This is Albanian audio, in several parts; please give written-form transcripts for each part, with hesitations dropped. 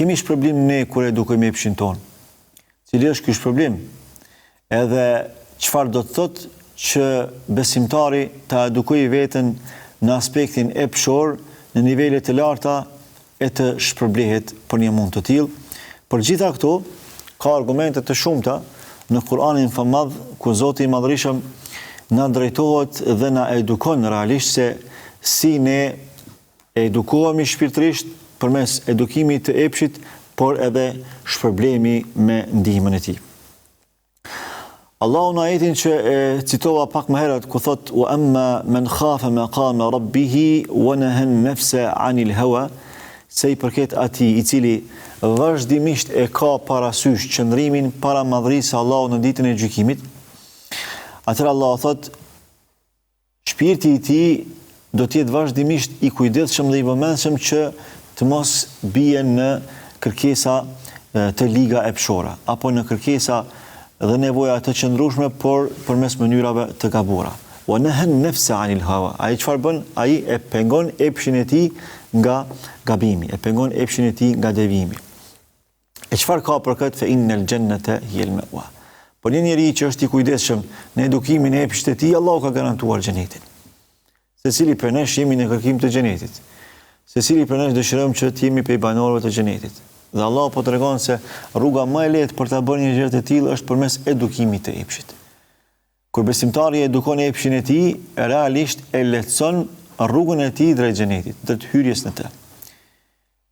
kemi shpërblim ne kur edukojmë epshin tonë? Cili është ky shpërblim? Edhe çfarë do të thotë që besimtari ta edukojë veten në aspektin epshor në nivele të larta e të shpërblehet për një mund të tillë? Për gjitha këto ka argumente të shumta në Kur'anin famëmadh ku Zoti i Madhërishëm na drejtohet dhe na edukon realisht se si ne Edukohemi shpirtërisht përmes edukimit të epshit, por edhe shpërblehemi me ndihmën e tij. Allahu në ajetin që e citova pak më herët ku thotë wa amma man khafa maqama rabbih wa naha an-nafsa 'anil hawa sa i përket atij i cili vazhdimisht e ka parasysh qëndrimin para madhërisë së Allahut në ditën e gjykimit, atëherë Allahu thotë Shpirti i tij do të jetë vazhdimisht i kujdesshëm dhe i vëmendshëm që të mos bie në kërkesa të liga epshore, apo në kërkesa dhe nevoja të qëndrueshme, por përmes mënyrave të gabuara. Wa nahan nafsa anil hawa. Ai çfarë bën? Ai e pengon epshin e tij nga gabimi, e pengon epshin e tij nga devijimi. E çfarë ka për këtë fe innel xhennete hijel meua. Për një njeri që është i kujdesshëm në edukimin e epshit të tij, Allahu ka garantuar xhenetin. Secili prej nesh jemi në kërkim të xhenetit. Secili prej nesh dëshirojmë që të jemi prej banorëve të xhenetit. Dhe Allahu po tregon se rruga më e lehtë për ta bërë një gjë të tillë është përmes edukimit të epshit. Kur besimtari edukon epshin e tij, realisht e lehtëson rrugën e tij drejt xhenetit, drejt hyrjes në të.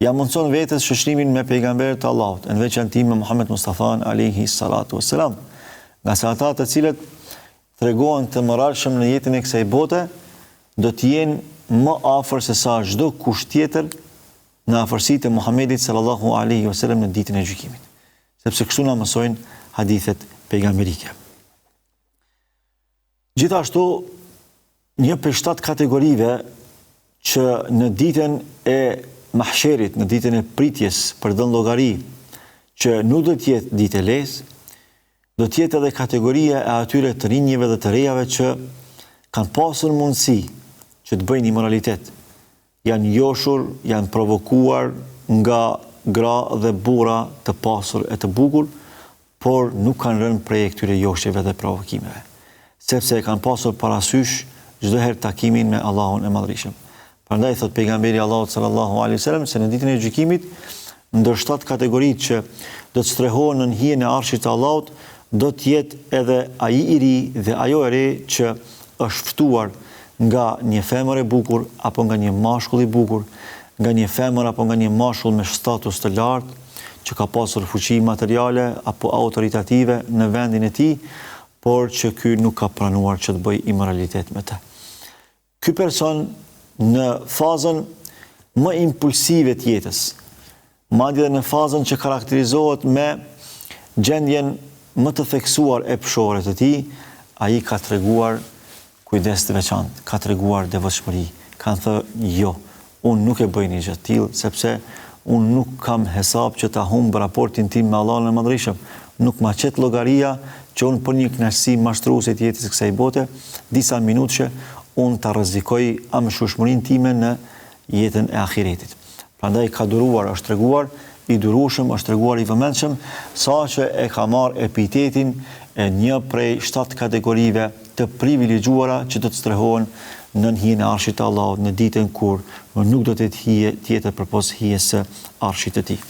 Ia mundëson vetes shoqërimin me pejgamberët e Allahut, e në veçanti me Muhammed Mustafan alejhi salatu vesselam, ngase ata të cilët tregohen të moralshëm në jetën e kësaj bote, do të jenë më afër se sa çdo kush tjetër në afërsi të Muhammedit sallallahu alejhi wasallam në ditën e gjykimit. Sepse kështu na mësojnë hadithet pejgamberike. Gjithashtu, një prej shtatë kategorive që në ditën e mahsherit, në ditën e pritjes për dhënë llogari, që nuk do të jetë ditë e lehtë, do të jetë edhe kategoria e atyre të rinjve dhe të rejave që kanë pasur mundësi që të bëjnë imoralitet, janë joshur, janë provokuar nga gra dhe burra të pasur e të bukur, por nuk kanë rënë prej e këtyre joshjeve dhe provokimeve, sepse e kanë pasur parasysh çdo herë takimin me Allahun e Madhërishëm. Prandaj thotë pejgamberi i Allahut sallallahu alaihi wasallam se në ditën e gjykimit ndër shtatë kategoritë që do të strehohen nën hijen e Arshit të Allahut, do të jetë edhe ai i ri dhe ajo e re që është ftuar nga një femër e bukur apo nga një mashkull i bukur, nga një femër apo nga një mashkull me status të lartë, që ka pasur fuqi materiale apo autoritative në vendin e tij, por që ky nuk ka pranuar që të bëjë imoralitet me të. Ky person në fazën më impulsive të jetës, madje edhe në fazën që karakterizohet me gjendjen më të theksuar epshore të tij, ai ka treguar kujdes të veçantë, ka treguar devotshmëri, ka thënë jo, unë nuk e bëj një gjë të tillë, sepse unë nuk kam hesap që ta humb raportin tim me Allahun e Madhërishëm, nuk ma qet llogaria që unë për një kënaqësi mashtruese të jetës së kësaj bote, disa minutëshe, unë ta rrezikoj amshueshmërinë time në jetën e ahiretit. Prandaj ka duruar, është treguar i durueshëm, është treguar i vëmendshëm, saqë e ka marrë epitetin e një prej shtatë kategorive të privilegjuara që do të strehohen nën hijen e Arshit të Allahut në ditën kur nuk do të jetë hije tjetër përpos hijes së Arshit të Tij.